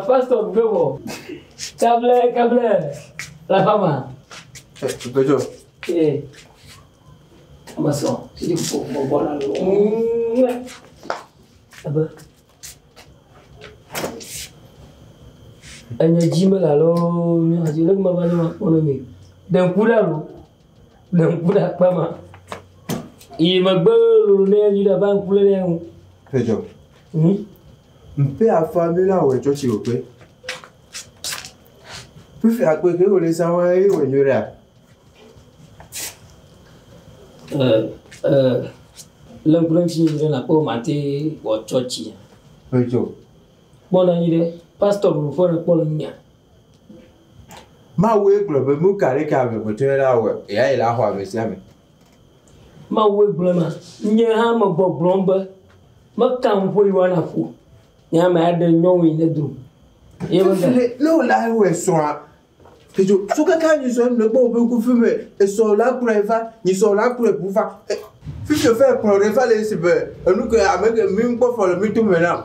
Pastor Gbewɔ, kable kable la fama. Pejo. Eh. Amaso, sidi ko ko bola lo. Aba. Enye dzi mele alo míadzi leke mava ne makpɔ ne mi. Ɖe ŋku ɖa lo. Ɖe ŋku ɖe akpa ma. Yi megbe lolo ne nyi ɖe va ŋku lé ɖe ŋu. Pejo. Mpe afa mi la wɔ tsɔtsi o pe. Fifi akpe ke wòle sa wɔ eye wɔ nyuie ɖea? Le ŋku ɖe ŋuti ɖe nakpɔ mate wɔ tsɔtsi. Pejo. Kpɔ na anyi ɖe pastor ɖuɖu ƒe ne kpɔ le nya. Mawue gblɔ be nu ka ɖe ka amegbetɔ la wɔ eya yi la xɔ ame sia ame. Mawue gblɔ ma nye hã me gbɔgblɔm be meka ŋu ƒo yi woana ƒo. Nye ame aɖe nyɔnu yi ne dro. Ye be Fifi ne wòle awɔ srɔ̃a Pejo so kaka nyisɔ nu kpɔ woƒe ŋku fi me esɔ la kplɔe va nyisɔ la kplɔe ʋu va. Fifi fɛ kplɔ ɖe va le esi be enu ke ame ke mi ŋkpɔ fɔ le mi to me na.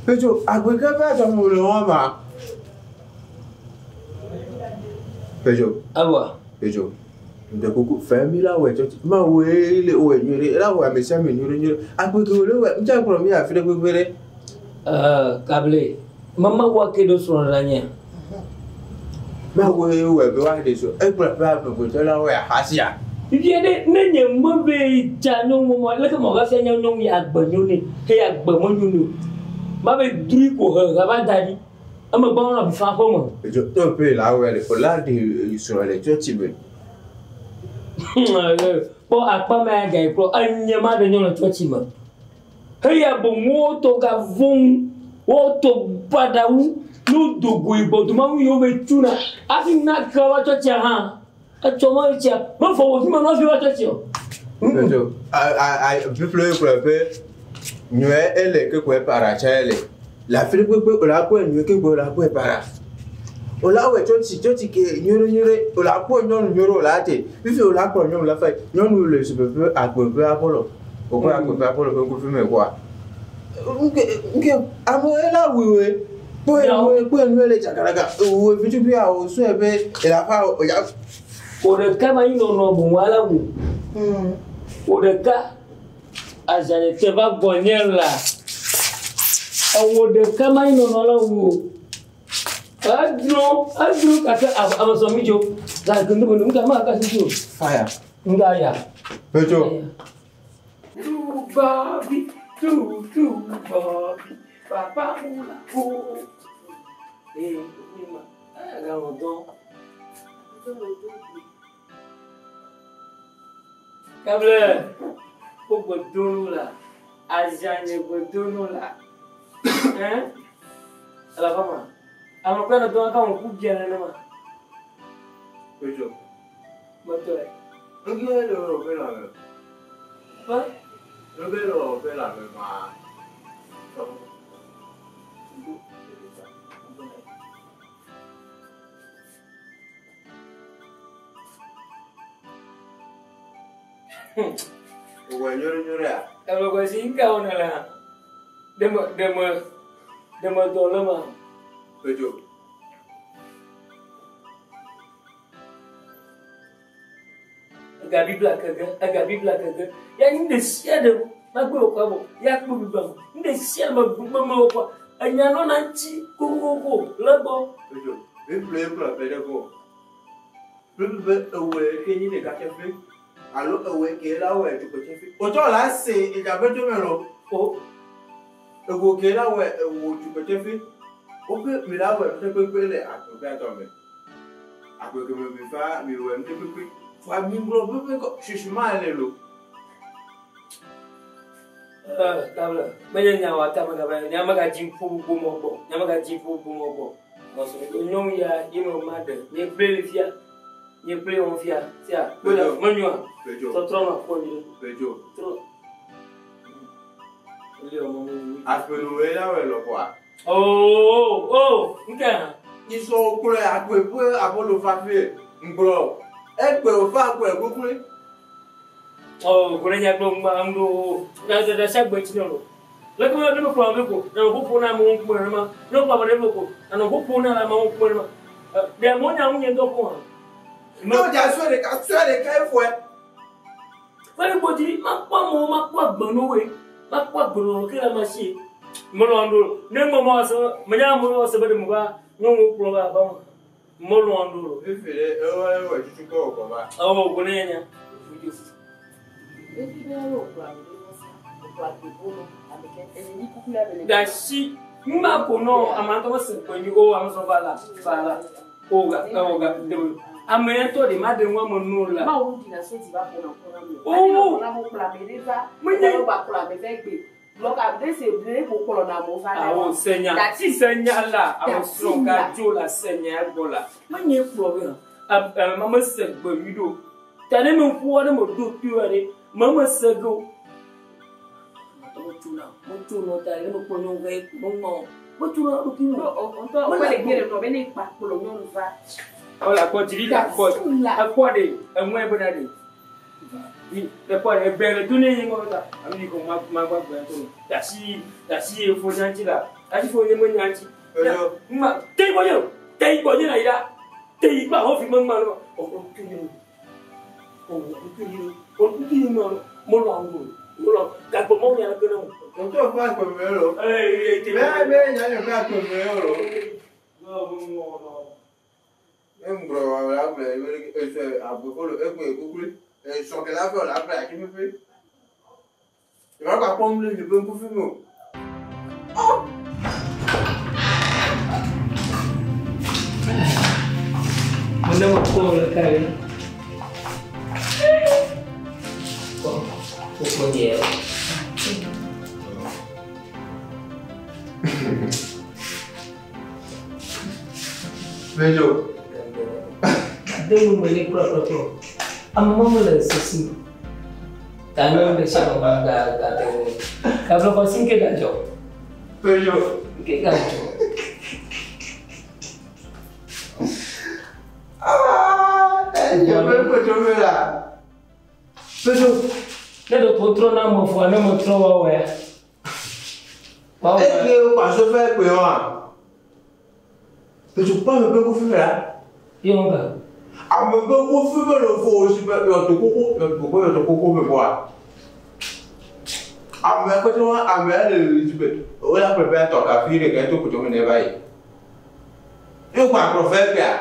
Pejo agbe ke va dzɔ mo le wɔn ma. Pejo. Awa. Pejo. Ŋdɔ kuku fɛ mi la wɔ tsɔtsi ma woe le wɔ nyuie ɖe la wɔ ame sia ame nyuie nyuie agbe ke wòle wɔ ŋutsa kplɔ mi afi ɖe gbegbe ɖe. Kable mama wa ke ɖo srɔ̃ ɖe anya. Ma woe wɔ be wa ɖe srɔ̃ egblɔ be amegbetɔ la wɔ ahasia. Fifia ɖe ne nye me be dza nyɔnu ma leke ma va fia nye nyɔnu ya agbe nyo ne he agbe me nyo ne o. Ma be drui ko he va da ɖi. Eme gbɔ nɔ fifa ƒe me. Edzo to pe la wɔ le o la ɖe srɔ̃ le tsɔtsi me. Kpɔ akpa ma ya ga kplɔ enye ma ɖe nyɔnu tsɔtsi me. Heya boŋ wotɔ ga vɔ̃ wotɔ baɖawu nu dogoe gbɔdoma ŋu yiwo be tuna hafi na ke va tsɔtsia hã. Etsɔ ma tsia mefɔ wò fi ma nɔvi va tsɔtsi o. Pejo a a Bible gblɔ be nyuie ele ke koe para tsa ele. Le afi ɖe kpekpe o la kpɔe nyuie ke koe o la kpɔe para. O la wɔ tsɔtsi tsɔtsi ke nyuie nyuie o la kpɔ nyɔnu nyuie o la te. Fifi o la kplɔ nyɔnu la fa nyɔnu le si ƒe agbe ƒe abɔlɔ. O kɔ agbe ƒe abɔlɔ ƒe ŋku fi me kɔa. Nke nke ame la wui kpɔe nue kpɔe nue le dzagadzaga ewu fitukui a o sɔe be ela fa o ya. Wò ɖeka ma yi nɔnɔ boŋ ala wò. Wò ɖeka azãnye va gbɔnye la. Ewò ɖeka ma yi nɔnɔ la wò. Edro edro gake ame sɔ mi dzo. Gake nu nu ŋka ma ka si dzo. Fire. Ŋka ya. Pejo. Tu babi tu tu babi papa mula ko. Eh, ma. Eh, ga mo don. Kable, wo gbedonu la, azãnye gbedonu la. Hein? Ala fama. Ame kple ne dɔn ka ŋku bia nenema. Pejo. Metɔe. Nke le wɔ ƒe la me. Ba? Nke le wɔ ƒe la me ma. Wɔ nyuie nyuie ya. Ame kɔ si ŋka wɔna la. Deme deme deme dɔ le ma. Pejo. Ega Biblia kege, ega Biblia kege. Ya nu ɖe sia ɖe magbe wò kɔ bɔ, ya kpɔ Biblia me. Nu ɖe sia ɖe megbe me wò kɔ. Enya nɔna ŋuti kokokoko le gbɔ. Pejo. Bible gblɔ be ɖe gbɔ. Bible be ewɔe ke nyi ɖeka tse fi. Alo ewɔe ke la wɔe tukpe tse fi. Wòtsɔ la se edzabe to me lo. O. Ewo ke la wɔe ewo tukpe tse fi. Woƒe mi la wɔe nuɖe kpekpe le agbe ƒe atɔ me. Agbe ke me mi fa mi wɔe nuɖe kpekpe. Fa mi gblɔ pepe kɔ sisi ma le lo. Kable, menye nya wɔ ata megava nya megadzi ƒo gbogbo mɔ gbɔ. Nya megadzi ƒo gbogbo mɔ gbɔ. Nyɔnu ya ye me ma ɖe. Nye kple le fia. Nye kple wɔn fia. Sia. Kple menyɔa. Pedzo. Tɔtrɔ ma kpɔ nyuie. Pedzo. Trɔ. Ele wɔn mo. Aƒenuwoe la wɔ lɔƒoa. Oh oh nke hã. Isɔ kplɔe akpe ƒe abolo fafe ŋgblɔ. Egbe wòfa akpe kukui. Oh kone nya kple ŋgba ŋdo. Na da da sia gbe tsi nɔ. Leke me ne me kplɔ ame ko. Na ƒoƒo na amewo ŋkume nenema. Ne kplɔ ame ɖe ko. Na nɔ ƒoƒo na amewo ŋkume nenema. Ɖe amewo nya ŋu nye ŋutɔ ko hã. Ne wòdza sue ɖeka sue ɖeka eƒoe. Fɛn gbɔdzi makpɔ amewo makpɔ agbenɔwoe makpɔ agbenɔwo ke le ame si melɔ̃ ɖo ne ŋgɔ ma se menya amewo se be ɖe me va nyɔnuwo kplɔ va aƒe me melɔ̃ ɖo. Efi ɖe ewɔ ewɔ tutu kɔ wòkɔ va. Ewɔ ko ne nya. Gasi ŋma ko nɔ ame ŋutɔ mese gbe nyi o ame sɔ va la va la o ga o ga de ame ya ŋutɔ ɖe ma ɖe ŋu ame nu la. Mawu ɖina so dzi va ƒona ŋkɔ na mi. Oh! Ame kplɔ ame ɖe va. Menye- Menye ba kplɔ ame va egbe. Lɔka ɖe se ɖe ko kplɔ na amewo va na Awo wa. senya Dati. senya la ame Dati srɔ̃ la. ka dzo la senya gbɔ la menye kplɔ be hã ame me se gbe nyui ɖo ta ne me ƒoa ne me ɖo to ya ɖe me me se ge o. Me tso na me tso nɔ ta ne me kplɔ nyɔnu va ye me ŋlɔ me tso na ɖokui No, me. o ŋutɔ wole le gbe nɔ be ne kpa kplɔ nyɔnu va. Wala kpɔ dzi la kpɔ Dati la. ekpɔ ɖe eŋue bena ɖe ekpɔ ɖe egbe le do ne ye ŋgɔ ta ame yi ko ma ma gba gbe to dasi dasi ye fo nyanti la dasi fo nye me nyanti. Pedzo. Ma teyi gbɔ nye o teyi gbɔ nye na yi ɖa teyi gba xɔ fi me ŋma lɔ o o tu nye o o tu nye o tu nye ma mo lɔ awu mo lɔ gagbɔ mɔ nya ke ne mo. Ŋutɔ ƒe akpe me lo. Ee ee Mɛ mɛ nya nye ƒe akpe me lo. Eŋgblɔ wɔ la gblɔ esɔ agbe kolo egbe kukui. Esɔ ke la ƒe la gblɔ ati pepe. Ìwà kpa kpɔm ɖe nye ƒe ŋkufi me o. Mo ne mo kpɔ le ka ye. Kpɔ o kpɔ nye. Pedzo. De nu me le kplɔ kplɔ kplɔ. Ame ma me le sisi. Ta ne le sia ma ga ga te wo. Kablo kɔ si ke gadzɔ. Pedzo. Ke gadzɔ. Ah, enye ƒe ŋkutsɔ me la. Pedzo. Ne ɖe ko trɔ na me fua ne me trɔ wɔwɔ ya. Wɔwɔ. Eke kpaso fɛ kpe wa. Pedzo kpɔ ame ƒe ŋkufi me la. Ye wɔn ka. Ame ƒe ŋkufi me le fo si be yɔto koko yɔto koko yɔto koko me bɔa. Ame kpɛtɛ wa ame le si be o la ƒle be atɔ kafi ɖeka to koto me ne va yi. Ye kpa kplɔ fɛ kpea.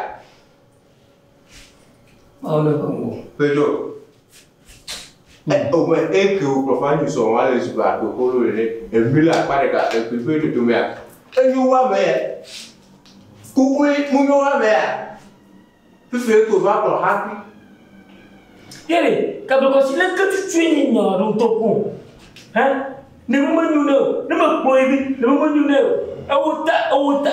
Mawu ne ƒe ŋgo. Pedzo. O mɛ eke o kplɔ fa nyusɔ wa le si be akpe kolo le ne emi le akpa ɖeka ekpe ƒe dodomea. Enyo wa me yɛ. Kukui mu nyo wa me ya. Fifi eke va kplɔ hafi. Yele kablo kɔ si le ke tutu ye nya ɖo ŋutɔ ko. Hɛn ne me menyo ne o ne me kplɔ ye bi ne me menyo ne o ewo ta ewo ta.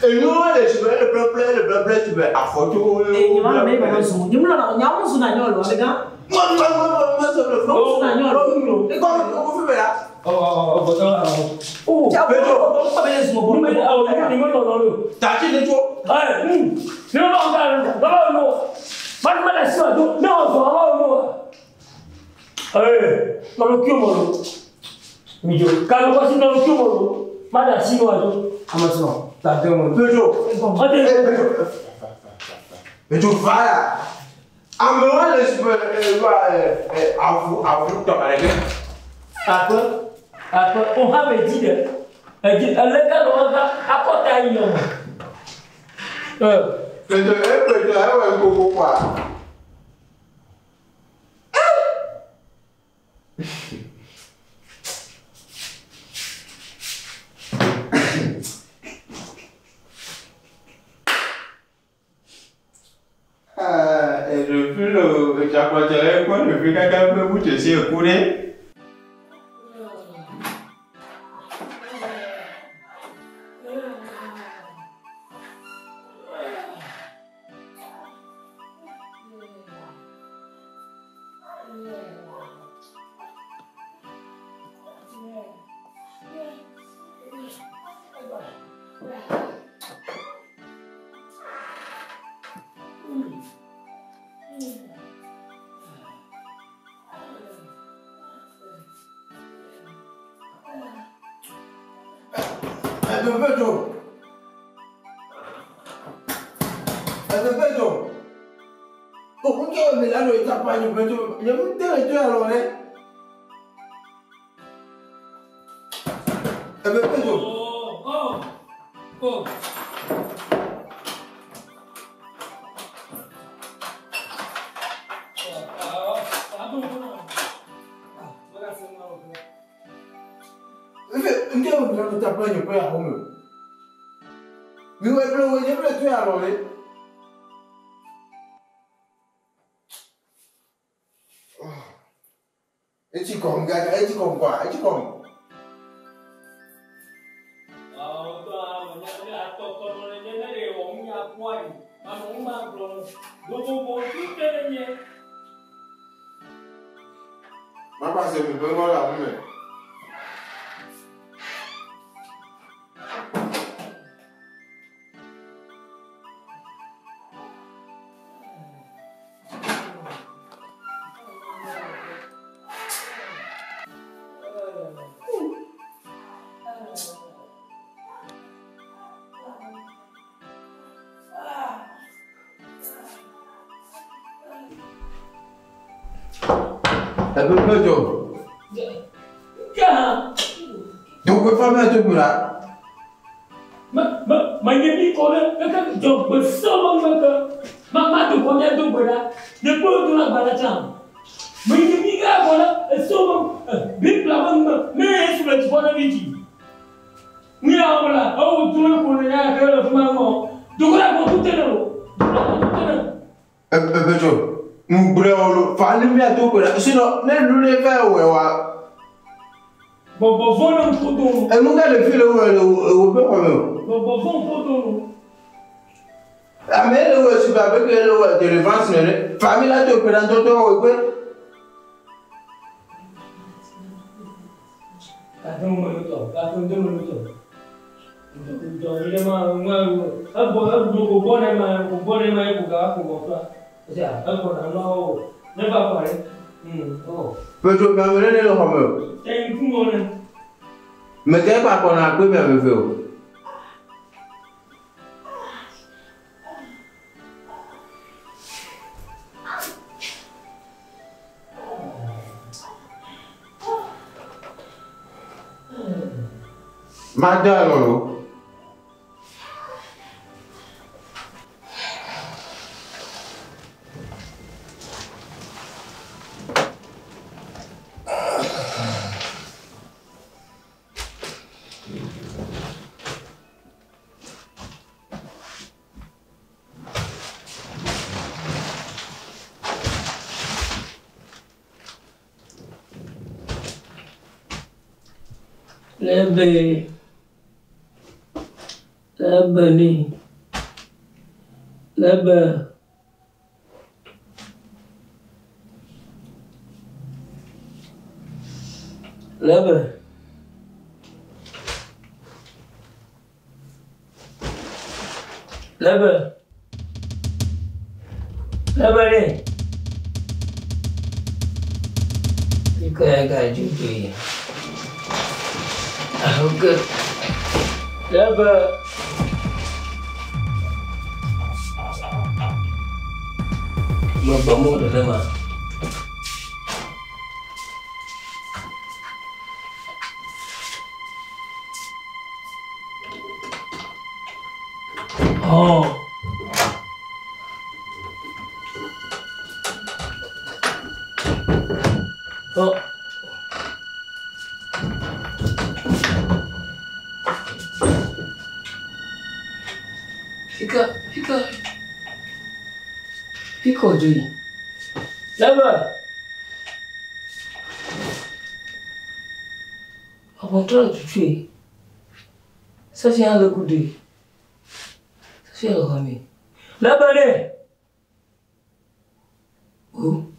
Enyo wa le si be ele bleble ele bleble si be afɔ tso. Nye ma nɔ me ma zu. Nye mu nɔ nya mu zu na nyɔ lo amegã. Ma ma ma ma ma sɔ le fɔ. Mu zu na nyɔ lo. Ekɔ ŋkufi me la. Ɔ ɔ ɔ bɔtɔ la o. O. Pedzo. Kpɔ be ne zu Ne me awɔ ne me lɔlɔ lo. Tati ne tso. Ɛ ne me lɔ ka lɔ lo. Ma ma la si wa do ne wɔ zɔ lɔ lo. Ee lɔlɔ kí o mɔ lo. Mi jo kablo kɔ si lɔlɔ kí o mɔ lo. Ma da si wa do. Ame sɔn ta de mo. Pedzo. Ɔte. Pedzo va ya. Ame wa le si be ɛ wa ɛ ɛ avu avu tɔ ka ɖe. Aƒe aƒe o hã me dzi ɖe edzi ele ka nɔ ka akɔta yi yɔ me. Ɛ Pedzo e pedzo ewɔ koko kɔa. Ah, eɖevi le edzakplɔtɔ le ekpɔ ɖevi kaka ƒe ŋutsesi eku ɖe. Ɛdɔfɛtɔ. Ɛdɔfɛtɔ. Òkú kí omi lánàá ìtàpá yìí pẹ̀lú yẹn ń tẹ̀lé tó yà lọ rẹ̀. Ɛdɔfɛtɔ. Oh, oh, oh. Efe nke omi lánàá ìtàpá yìí pẹ̀lú àwọn mi. Mi wẹ̀ pẹ̀lú wẹ̀ yẹn pẹ̀lú tó yà lọ rẹ̀. Etí kọ̀m gàgà, etí kọ̀m kwa, etí kọ̀m. Má pàṣẹ mi pé wọ́n rà mú mi. Ɛdɔfɛtɔ. Dɔgbe fami ato mi la. Ɛdɔfɛtɔ. Ŋugblẽ wolo fa ne mi ato ko la sinon ne nu ne fɛ wɛ wa. Gbɔgbɔ vɔ̃ ne ŋku do. Enu ka le fi le wɔ le wo be xɔ me o. Gbɔgbɔ vɔ̃ ŋku do. Ame le wɔ si ba be ke le wɔ délivrance nene fa mi la to ko la ŋutɔtɔ wɔ kpe. Gake ŋu me ŋutɔ, gake ŋu me ŋutɔ. Ŋutɔ yi ɖe ma ŋu egbɔ egbɔ gbɔ ɖe ma gbɔ ɖe ma ye ko gava ko gbɔ fila. Egbɔ na nua wɔ ne va kɔ ɖe. Ɔ. Petro mi ame ɖe ne le xɔ me o. Te ŋku me ne. Me ke kpa kɔna kpe mi ame eve o. Ma da alɔ o. Lebe. Lebe ni. Lebe. Lebe. Lebe. Lebe ni. Ika ya ga juju. Okay. Lebe. Gbɔgbɔ mo ɖe ma. Oh. Oh. Fika, fika. Fika ojo yi. Lebe. Ʋɔtrɔ le tutue. Sefia hã le godoe. Sefia le xɔ me. Lebe ɖe. O.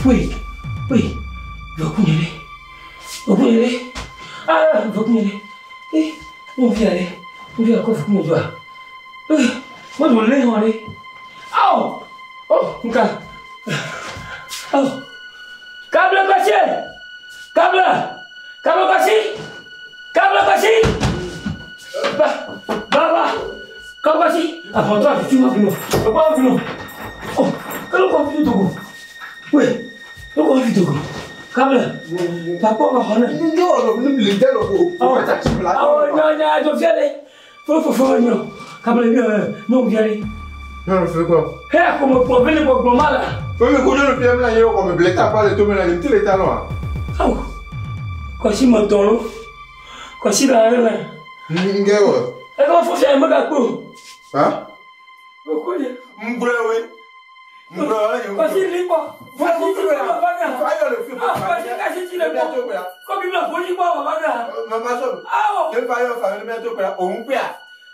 Oui, oui, va kunyele. Va kunyele. Ah, va kunyele. Eh, nyɔnuvia ɖe, nyɔnuvia kɔ fi me dzoa. Eh, meɖo lé hã ɖe. Awo! Oh, nka. Awo. Kable kɔsi! Kable! Kable kɔsi! Kable kɔsi! Ba, ba, ba. Kable kɔsi! Avɔtɔ afi wa fi nɔ. Ekpɔ fi nɔ. Oh, kele kɔ fi dogo. We, kele kɔ fi dogo. Kable. Pakpɔ ka xɔ ne. Awo, nya, nya, dzo fia ɖe. Fofofo nyɔ. Kable nyɔ, nyɔnuvia ɖe. Nyɔnu fi kɔ. He akɔme kplɔ ve le gbɔgblɔ ma la. Fɛn mi ko nyɔnu fi mi la ye kɔ mi ble ta kpa le to mi la nye ti le ta nɔ. Awo. Kɔsi me tɔ lo. Kɔsi la le. Ngɛ wɔ. Eke fofia megakpo. Ha? Okunye. Ngblɔ we. Ngblɔ wala nye. Kɔsi li kpɔ. Kɔsi ti le baba na. Ayɔ le fi. Ah, kɔsi kasi ti le kpɔ. Kɔ bibla foyi kpɔ baba na. Mama sɔ. Awo. Ne fa yɔ fa ne mi to kura òun pè a.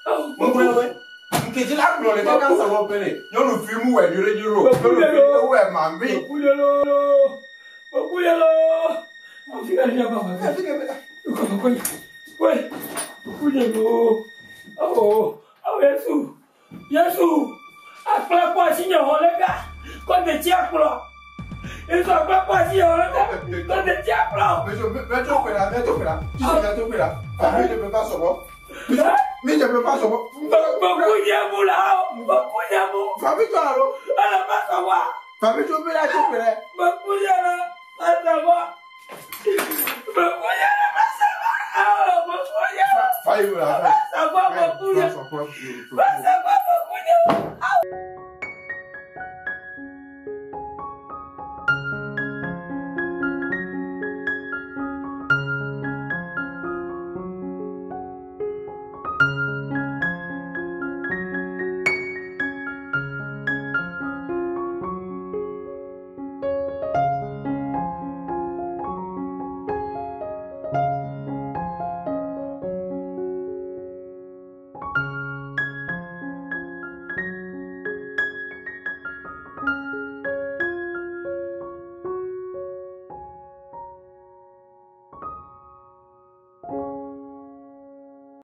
Awo. Ngblɔ we. Nkeji la gblɔ le kaka sɔrɔ pele. Nyɔnu fi mu wɛ nyuie dzi ro. Nyɔnu fi wɛ mami. Okunye lo. Okunye lo. Afi ka ni akɔ akɔ. Okunye. We. Okunye lo. Awo. Awo Yesu. Yesu. Akplɔ kpɔ asi nye xɔ le ga. Kɔ detsi akplɔ. Yesu akplɔ kpɔ asi nye xɔ le ga. Kɔ detsi akplɔ. Mɛ to kura mɛ to kura. Tisi mɛ to kura. Fabi ne bɛ fa sɔgɔ. Mi ne bɛ fa sɔgɔ. Okunye mu la. Okunye mu. Fabi to alo. Ala ma sɔn wa. Fabi to mi la to kura. Okunye la. Ma sɔn wa. Okunye la ma sɔn wa. Okunye la. Fa yi wula. Ma sɔn wa. Okunye. Ma sɔn